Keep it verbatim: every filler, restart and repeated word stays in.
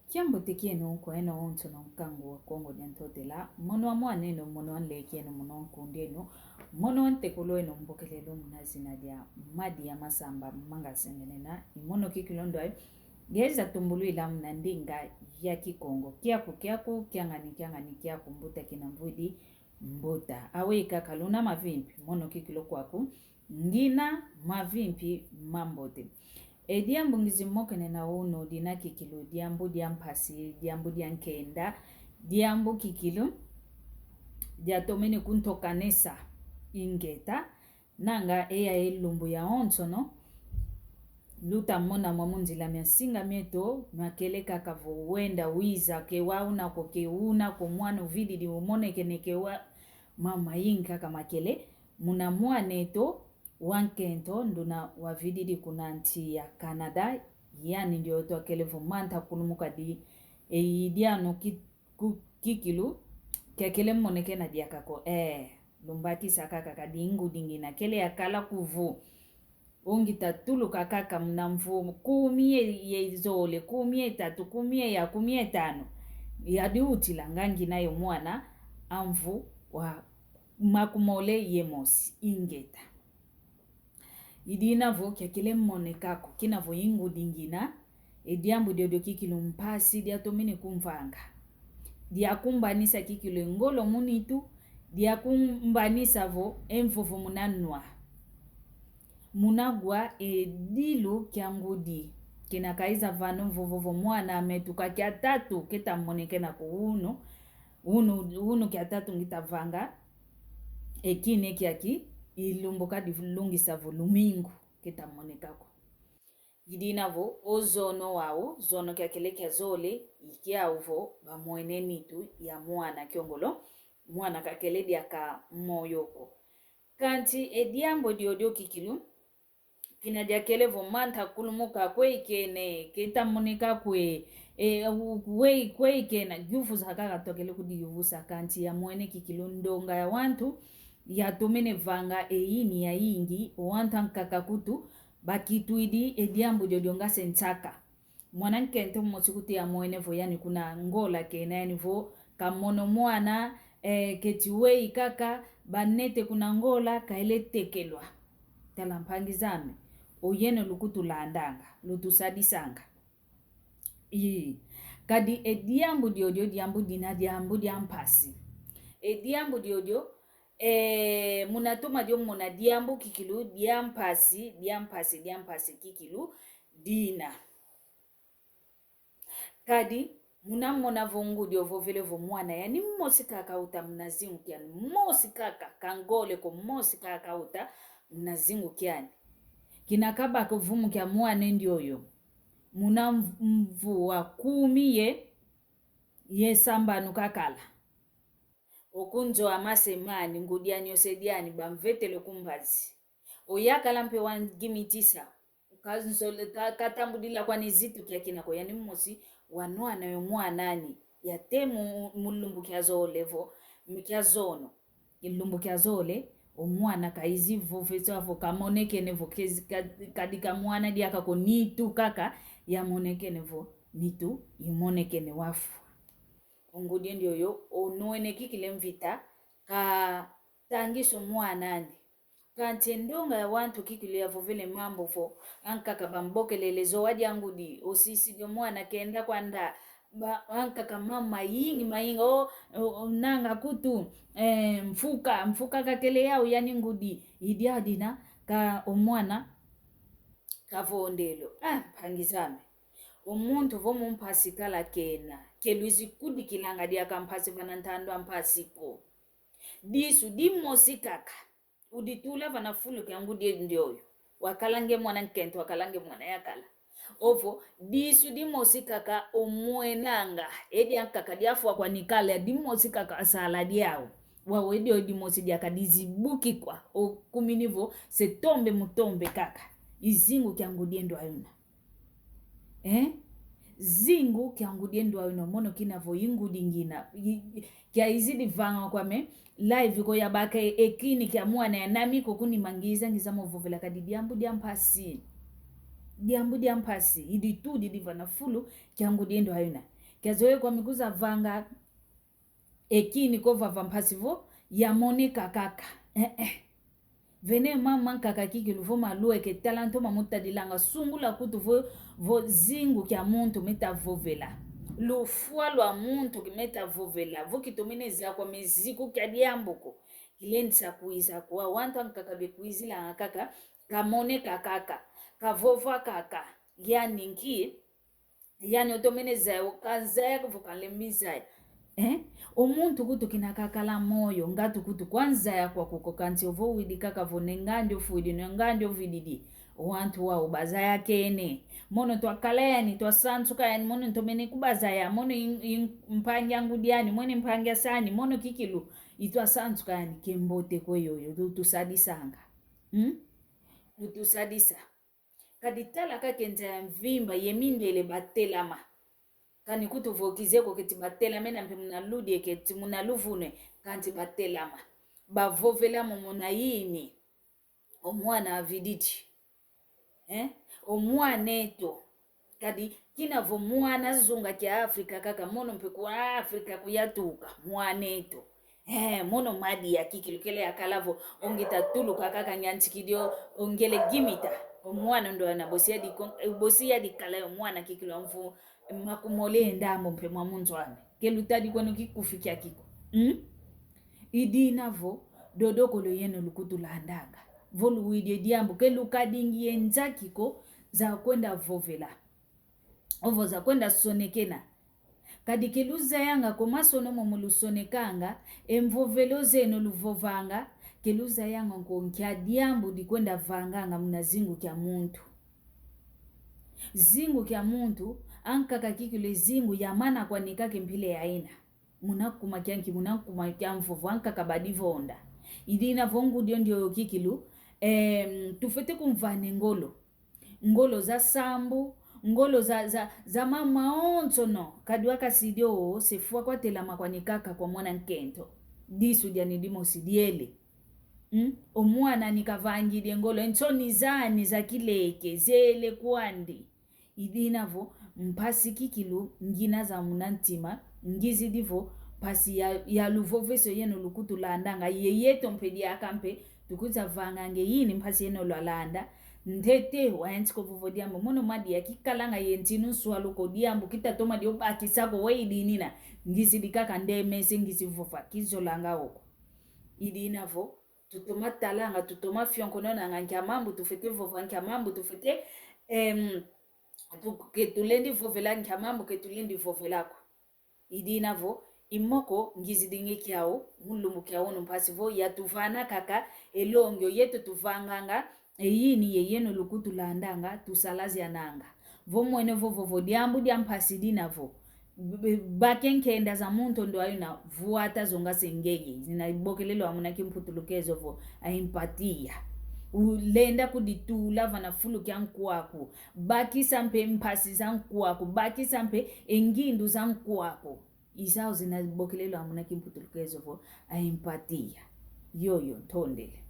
Kiambote kieno kweno onsono, nkangu wa Kongo dia Ntotela, mono wa mwaneno, mono wa nlekeno, mono wa nkundeno, mono wa ntekolo eno, mbokelelo muna zina dia Madi ya Masamba Manga Sengenena, i mono kikilu ndwayo, geza tumbulwila muna ndinga ya Kikongo. Kiaku, kiaku, kiangani, kiangani, kiaku, mbuta kina mvwidi, mbuta. Aweyi kaka luna mavimpi, mono kikilu kwaku, ngina mavimpi mambote. E diambu ngizi mokene na unu dina kikilu diambu dia mpasi, diambu dia nkenda, diambu kikilu diatomene kuntokanesa. Ingeta, nanga eya e lumbu yawonsono, luta mona mwa mu nzila mia nsinga mieto, miakele kaka vo wenda wiza, ke wa una ko, ke una ko, mwana uvididi umonekene ke wa, mama mayingi kaka makele, muna mwaneto wa nkento, nduna wavididi kuna nsi ya Canada, yani ndioyo twakele vo manta kulumuka di, e, idi anu ki-, ku-, kikilu, kiakele monekena diaka ko, eh, lumbakisa kaka kadi ngudi ngina kele yakala kuvu. Ungita tuluka kaka muna mvu kumi ye, ye zole, kumi ye tatu, kumi ye ya, kumi ye tanu. Yadi utila nga ngina yo mwana a mvu wa makumole ye mosi. Ingeta. Idina vo kiakele moneka ko, kina vo i ngudi ngina, e diambu diodio kikilu mpasi diatomene kumvanga. Diakumbanisa kikilu e ngolo mu nitu, diakumbanisa vo e mvovo muna nwa. Muna gwa e dilu kia ngudi. Kina kaiza vana mvovo vo mwana ametuka kia tatu, keta monekena ko unu, unu, unu kia tatu ngita vanga, e kine kiaki, i lumbu kadi lungisa vo lumingu, keta moneka ko. Idina vo, o zono wau, zono kiakele kia zole, i kiau vo, bamwene nitu ya mwana kiongolo, mwana kakele diaka moyo ko. Kansi e diambu diodio kikilu, kina diakele vo manta kulumuka kwe ikene, keta moneka kwe, e, u-, kwe, kwe ikena, yuvusa kaka twakele kudiyuvusa kansi yamwene kikilu ndonga ya wantu, yatomene vanga e ini yayingi, o wantu ankaka kutu, bakitwidi e diambu diodio nga se nsaka. Mwana nkento mosi kutu yamwene vo yani kuna Ngola kena yani vo kamono mwana, eh, keti weyi kaka, banete kuna Ngola, kaele tekelwa. Tala mpangi zame, oyeno lukutulandanga, lutusadisanga. Ii. Kadi e diambu diodio, diambu dina, diambu dia mpasi. E diambu diodio, eh, muna toma dio mona diambu kikilu, dia mpasi, dia mpasi, dia mpasi kikilu, dina. Kadi, muna mona vo ngudi ovovele vo mwana yani mosi kaka uta muna zingu kiani, mosi kaka, ka ngole ko, mosi kaka uta muna zingu kiani. Kina kabaka vumu kia mwana ndioyo, muna mv-, mvu wa kumi ye, ye sambanu kakala. O kunzoa masemani, ngudi ani ose diani, bamvetele ku mbazi. Oyakala mpe wangimitisa, kanzole-, ka-, katambudila kwani zitu kiakina ko yani mosi wanwana yo mwana ani, yate mu, mu lumbu kia zole vo, mu kia zono. Lumbu kia zole, o mwana kaizi vovesa vo kamonekene vo kezi-, ka-, kadika mwana diaka ko nitu kaka, yamonekene vo nitu, imonekene wafwa. O ngudi ndioyo, onwene kikile mvita, katangisa o mwana ani. Kansi e ndonga ya wantu kikile yavovele mambu vo, ankaka bambokelele zowa dia ngudi, osisidi o mwana kenda kwanda, ba, ankaka mama mayingi, mayingi, o, o, o, nanga kutu, eh, mfuka, mfuka kakele yau yani ngudi, idia dina, ka o mwana, kavondelo. Ah, mpangi zame. O muntu vo mu mpasi kala kena, ke lwizi kudikilanga diaka mpasi vana ntandu a mpasi ko. Disu dimosi kaka, uditula vana fulu kia ngudi ndioyo. Wakala nge mwana nkento, wakala nge mwana yakala. Ovo, disu dimosi kaka omwenanga, edi ankaka diafwa kwa nikala, dimosi kaka asala diau. Wau edi o dimosi diaka dizibukikwa, okumini vo, se tombe mu tombe kaka. I zingu kia ngudi ndwayo una. Eh? Zingu kia ngudi ndwayo una, mono kina vo i ngudi ngina. I, i, kia izidi vanga kwame, live ko yabaka e, e kini kia mwana ya nami ko kuni mangiza ngiza mo vovela kadi diambu dia mpasi. Diambu dia mpasi. Idi tu didi vana fulu kia ngudi ndwayo una. Kiazowe kwame kuzavanga e kini ko vava mpasi vo yamoneka kaka. Eh, eh. Vene mama nkaka kikilu vo malueke tala ntoma mutadilanga sungula kutu vo, vo zingu kia muntu meta vovela. Lufwa lwa muntu kimeta vovela. Vo kitomene zaya kwame ziku kia diambu ko. Kilendisa kwiza kwa wantu ankaka bekwizilanga kaka. Kamoneka kaka. Kavova kaka. Yani nki? Yani otomene zaya, o kanzaya kuvo kanlembi zaya. Eh? O muntu kutu kina kakala moyo, ngatu kutu kwa nzaya kwaku ko kansi ovo widi kaka vo ne ngandi ofwidi, ne ngandi ovididi. O wantu wau bazayakene. Mono twakala yani, twasansuka yani, mono ntomene kubazaya, mono in, in, mpangi a ngudi yani, mono mpangi a sani, mono kikilu, itwasansuka yani, kiambote ko yoyo, lutusadisanga. Hmm? Lutusadisa. Kadi tala kaka e nza ya mvimba ye mindele batelama. Kani kutu vo kizeye ko keti batelama ena mpe muna ludi e keti muna luvunu e, kansi batelama. Bavovela momo na ini. O mwana avididi. Eh? O mwan'eto. Kadi kina vo mwana zunga kia Afrika kaka mono mpe ku Afrika kuyatuka. Mwan'eto. Eh, mono madi ya kikilu kele yakala vo, o ngita tuluka kaka nyantikidi o, o ngele gimita. O mwana ndo ana bosi yadi kon-, eh, bosi yadi kala yo mwana kikilu a mvu, makumole ye ndambu mpe mwa munzo ame. Ke lutadi kweno kikufi kiaki ko. Hmm? I dina vo, dodokolo yeno lukutulandanga. Vo luwidi e diambu, ke lukadingi e nzaki ko za kwenda vovela. Ovo za kwenda sonekena. Kadi ke luzayanga ko masono momo lusonekanga, e mvovelo zeno luvovanga, ke luzayanga ko nkia diambu dikwenda vanganga muna zingu kia muntu. Zingu kia muntu, ankaka kikilu e zingu yamana kwanika ke mpila ya ina. Muna kuma kia nki, muna kuma kia mvovo, ankaka badivonda. I dina vo ngudi o ndioyo kikilu, em, tufwete kumvana e ngolo. Ngolo za sambu, ngolo za, za, za mama onsono, kadi wakasidi o, se fwa kwatelama kwani kaka kwa mwana nkento. Disu diani dimosi diele. Hmm? O mwana ni kavangidi e ngolo, e nsoni zani za kileke, zele kwandi. I dina vo, mpasi kikilu, ngina za muna ntima, ngizidi vo, mpasi ya, ya luvoveso yeno lukutulandanga, ye yeto mpe diaka mpe, tukuza vanganga e yini mpasi yeno lwalanda, ntete, wayantika o vovo diambu, mono madi ya kikalanga ye ntinu nswalu ko diambu, kita toma dio bakisa ko, wa i dinina, ngizidi kaka ndemese, ngizi vova, kizolanga oko. I dina vo, tutoma talanga, tutoma fionkononanga nkia mambu tufwete vova, nkia mambu tufwete, em, tu-, ke tulendi vovela, nkia mambu ke tulendi vovela ko. I dina vo, i moko ngizidi nge kiau, mu lumbu kia unu mpasi vo, yatuvana kaka, e longi o yeto tuvanganga, e yini ye yeno lukutulandanga, tusalaziananga. Vo mwene vo, vo, vo, diambu dia mpasi dina vo. B-, b-, bake nkenda za muntu ndo ayo na vuata zonga se ngeye. Zina ibokelelo amuna kimputulukezo vo a empatia. Ulenda kuditula vana fulu kia nkwaku. Bakisa mpe mpasi za nkwaku. Bakisa mpe e ngindu za nkwaku. Izau zina ibokelelo amuna kimputulukezo vo a empatia. Yoyo, ntondele.